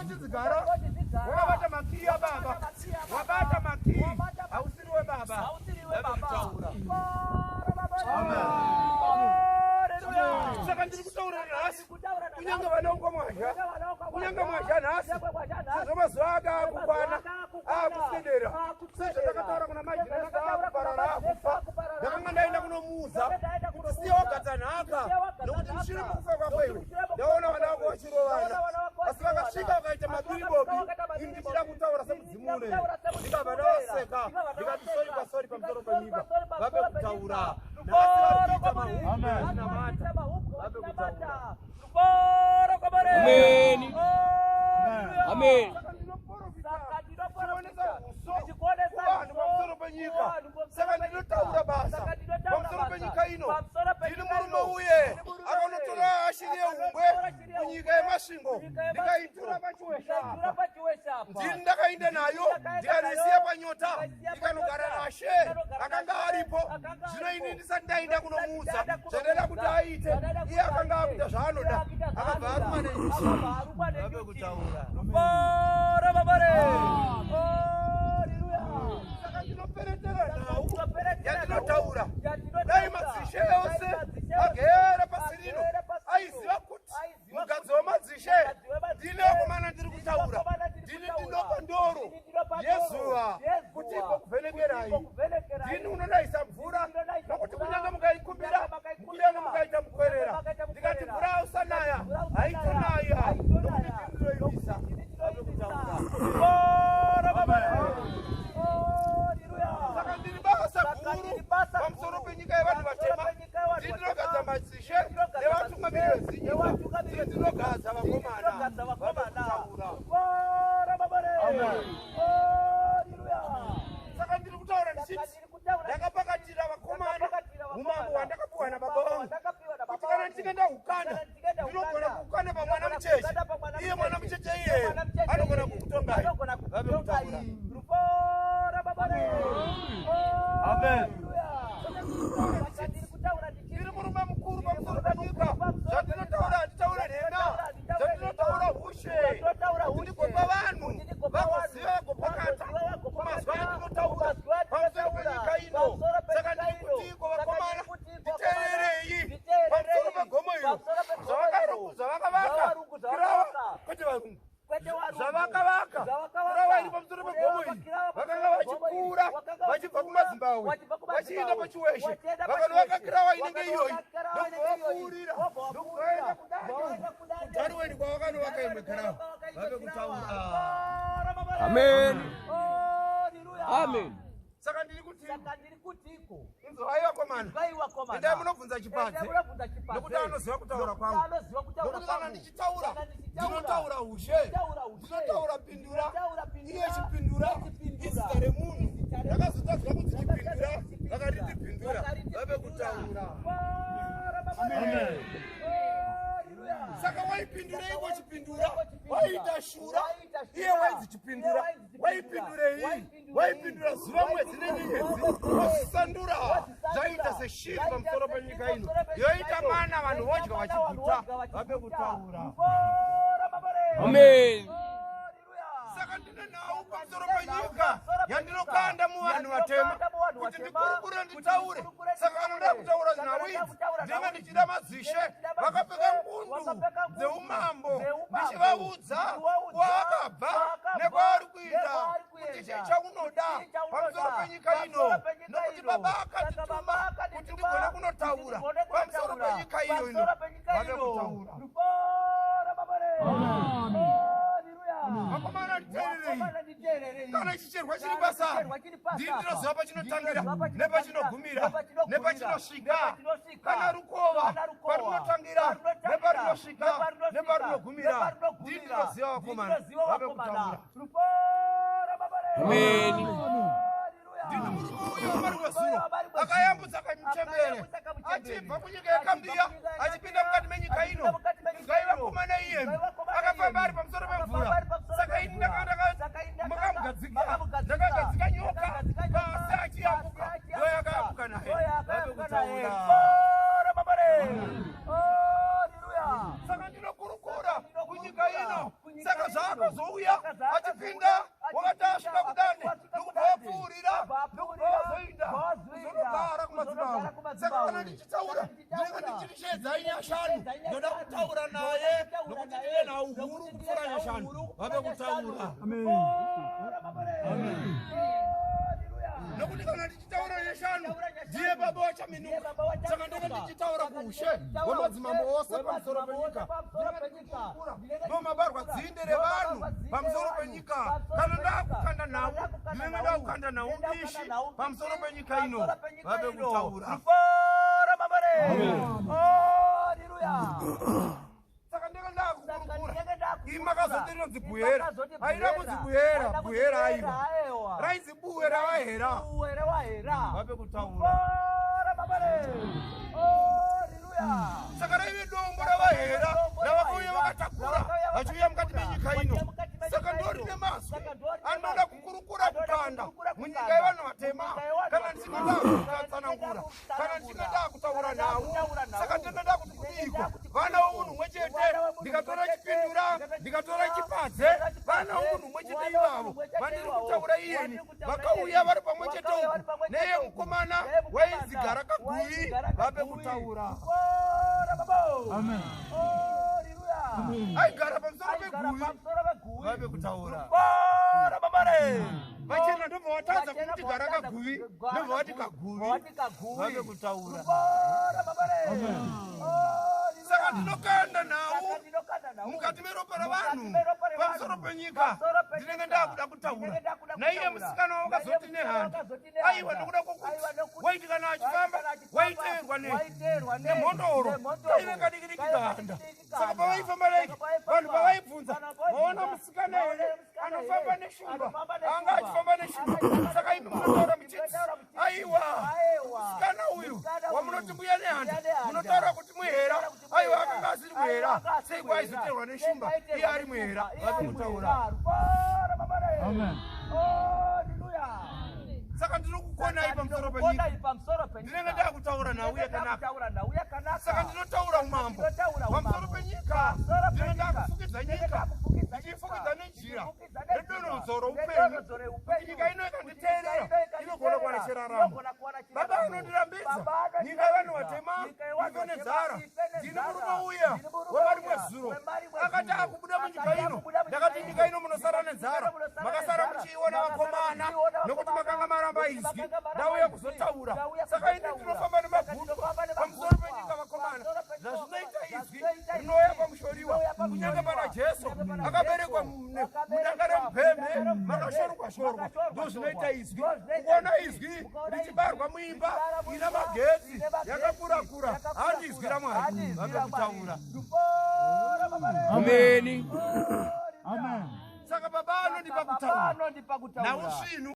uchidzigara wakabata makiyi ababa, wabata makiyi, hausiri webaba. Saka ndiri kutaura nhasi, kunyange vanaunga mwazha, kunyange mwazha nhasi, sezvo mazuva ake akukwana, akuswedera, sezvandakataura kuna majiresta akuparara akufa, ndakanga ndaenda kunomuudza kuti siya wagadza nhaka, nokuti mushure mekufa kwako iwe ndaona vana vako vachirovana, asi vakasvika vakaita mabiribobi, ini ndichida kutaura semudzimu une, ndikabva ndavaseka, ndikati sori kwasori pamusoro penyika, vape kutaura. Nhasi vari kuita mahumbwe vachinamata, vape kutaura. Amen. Amen. Saka ndinoporofita ndichionesa uso kuvanhu pamusoro penyika. Saka ndinotaura basa pamusoro penyika ino. Ndini murume uye akanotora ashiri yehumbwe kunyika yeMasvingo, ndikaitura paChiwesha apa. Ndini ndakaenda nayo, ndikanoisiya panyota, ikanogara nashe akanga aripo. Zvino ini ndisati ndaenda kunomuudza zvandaida kuti aite, iye akanga akuita zvaanoda, akabva arumwa nenyuchi. Vape kutaura. Saka ndinoperetera nhau yandinotaura. Dai madzishe ose agere pasi rino aiziva kuti mugadzi wemadzishe ndini vakomana ndiri kutaura, ndini ndinopa ndoro yezuva kuti igokuvhenekerai, ndini unonaisa mvura, nokuti kunyange mukaikumbira, kunyange mukaita mukwerera, ndikati mvura hausanaya, haitonaya, nokuti ndini ndinoibisa. Saka ndiri basa guru pamusoro penyika yevanhu vatema. Ndini ndinogadza madzishe nevatungamiriri vedzinyika, ndini ndinogadza vakomana. Vave kutaura. Saka ndiri kutaura ndichiti ndakapakatira vakomana umambo hwandakapiwa nababa vangu, kuti kana ndichinge ndahukanda, ndinogona kuukanda pamwana mucheche. Iye mwana mucheche iyeye anogona kukutongai. Vave kutaura. Amen. Ndiri murume mukuru pamusoro penyika. Zvandinotaura handitaure nhema, zvandinotaura hushe, kuti ndigopa vanhu vagoziva, vagopakata kumazwi andinotaura pamusoro penyika ino. Saka ndiri kutiko, vakomana, nditeererei pamusoro pegomo iro zvavakavaka kirawa, kwete varungu, zvavakavaka kirawa iri pamusoro pegomo iri. Vakanga vachipfuura vachibva kumaZimbabwe vachienda paChiweshe, vakanovaka kirawa inenge iyoyi, ndokubva vapfuurira, ndokuvaenda kuDarweni kwavakanovaka imwe kirawa. Vave kutaura. Amen. Amen. Saka ndiri kuti, inzwai vakomana, endai munobvunza Chipadze, nokuti anoziva kutaura kwangu, nokuti kana ndichitaura, ndinotaura ushe, ndinotaura Pindura. Iye Chipindura izita remunhu rakazotadzwa kunzi Chipindura, vakariti Pindura. Vave kutaura. Saka waipindureiko Chipindura? Waiita shura. Iye wainzi Chipindura. Waipindurei? Waipindura zuva, mwedzi nenyenyedzi, wazvisandura zvaita seshiri pamusoro penyika ino, yoita mana, vanhu vodya vachiguta. Vave kutaura. Amen. Saka ndine nhau pamusoro penyika yandinokanda muvanhu vatema kuti ndikurukure, nditaure. Saka vanoda kutaura nhau idzi, ndinenge ndichida madzishe vakapfeka ngundu dzeumambo, ndichivaudza kwavakabva nekwavari kuenda, kuti chii chaunoda pamusoro penyika ino, nokuti baba akatituma kuti ndigone kunotaura pamusoro penyika iyo ino. Vave kutaura. Vakomana, nditeererei. Kana chicherwa chiri basa, ndini ndinoziva pachinotangira nepachinogumira nepachinosvika. Kana rukova, parinotangira neparinosvika neparinogumira, ndini ndinoziva, vakomana. Vave kutaura. Amen. Ndini murume uyo wamarimwe akayambutsa kamuchembere achibva kunyika yeKambiya achipinda mukati menyika ino. Inzwai vakomana, iyemi akafamba ari pamusoro pemvura. Saka ini makamugadzika, ndakagadzika nyoka pasi achiyambuka, ndo yakayambuka naye. Vave kutaura. Saka ndinokurukura kunyika ino. Saka zvaakataura. akazouya achipinda, wakati asvika kudande, ndokubva wapfuurira, ndokubva wazoinda kuzonogara kumadzimambo. Saka kana ndichitaura, ndinenge ndichiri shedzai nyashanu, ndoda kutaura naye nokuti ndine nhau huru kupfuura nyashanu. Vave kutaura. Nokuti kana ndichitaura nyashanu, ndiye baba wachaminuka. Saka ndinenge ndichitaura kuushe hwemadzimambo ose pamusoro penyika. Ndomabarwa dzinde revanhu pamusoro penyika. Kana ndakukanda nhau, ndinenge ndakukanda nhau mbishi pamusoro penyika ino. Vave kutaura. Saka ndinenge ndakukurukura. Imi makazoti rinonzi Buhera. Haina kunzi Buhera, Buhera aiwa. Rainzi Buwe raVahera. Vave kutaura. Saka raive dombo raVahera ravakauya vakatakura vachiuya mukati menyika ino. Saka ndorine mazwi anoda kukurukura kukanda munyika yevanhu vatema. Kana ndichinge ndakutsanangura, kana ndichinge ndakutaura nhau, saka ndinenge ndakuti kudiiko vana vomunhu mumwe chete, ndikatora chipindura, ndikatora chipadze, vana vomunhu mumwe chete ivavo vandiri kutaura iyeni vakauya vari pamwe chete uku neye mukomana wainzi gara kaguvi. Vape kutaura. Aigara pamusoro peguvi. Vape kutaura. Vachena ndobva vatadza kuti gara kaguvi, ndobva vati kaguvi. Vape kutaura. Saka ndinokanda nhau mukati meropa ravanhu pamusoro penyika. Ndinenge ndakuda kutaura naiye musikana wakazoti nehanda, aiwa, nokuda kwokuti waiti kana achifamba waiteerwa nemhondoro, kaive kadikidiki gahanda. Saka pavaifamba like vanhu pavaibvunza, maona musikana here anofamba neshumba? Anga achifamba neshumba. Saka imi munotaura muchiti, aiwa, musikana uyu wamunoti mbuya nehanda, munotaura kuti muhera. Aiwa, akanga asiri muhera. Seiko aizoteerwa neshumba iye ari muhera? Vave kutaura. Saka ndinokukonai pamusoro penyika, ndinenge ndakutaura nhau yakanaka. Saka ndinotaura umambo pamusoro penyika, ndinenge ndakufukidza nyika, ndichifukidza nejira redonhodzo roupenyu, kuti nyika ino ikanditeerera inogona kuwana chiraramo. Baba anondirambidza nyika yevanhu vatema ife nenzara. Ndini murume uya wemarimwe zuro akati akubuda munyika ino, ndakati nyika ino munosara nenzara. Makasara muchiiona vakomana, nokuti makanga maramba izwi. Ndauya kuzotaura. Saka ini ndinofamba nemagundwa pamusoro penyika, vakomana. Zvazvinoita izwi rinouya pamushoriwa, kunyange pana Jesu akaberekwa mudanga remupemhe makashorwa shorwa, ndo zvinoita izwi. Kuona izwi richibarwa muimba ina magetsi yakakura kura, handi izwi raMwari. Vave kutaura. Ameni. Saka baba anondipa kutaura nhau svinu.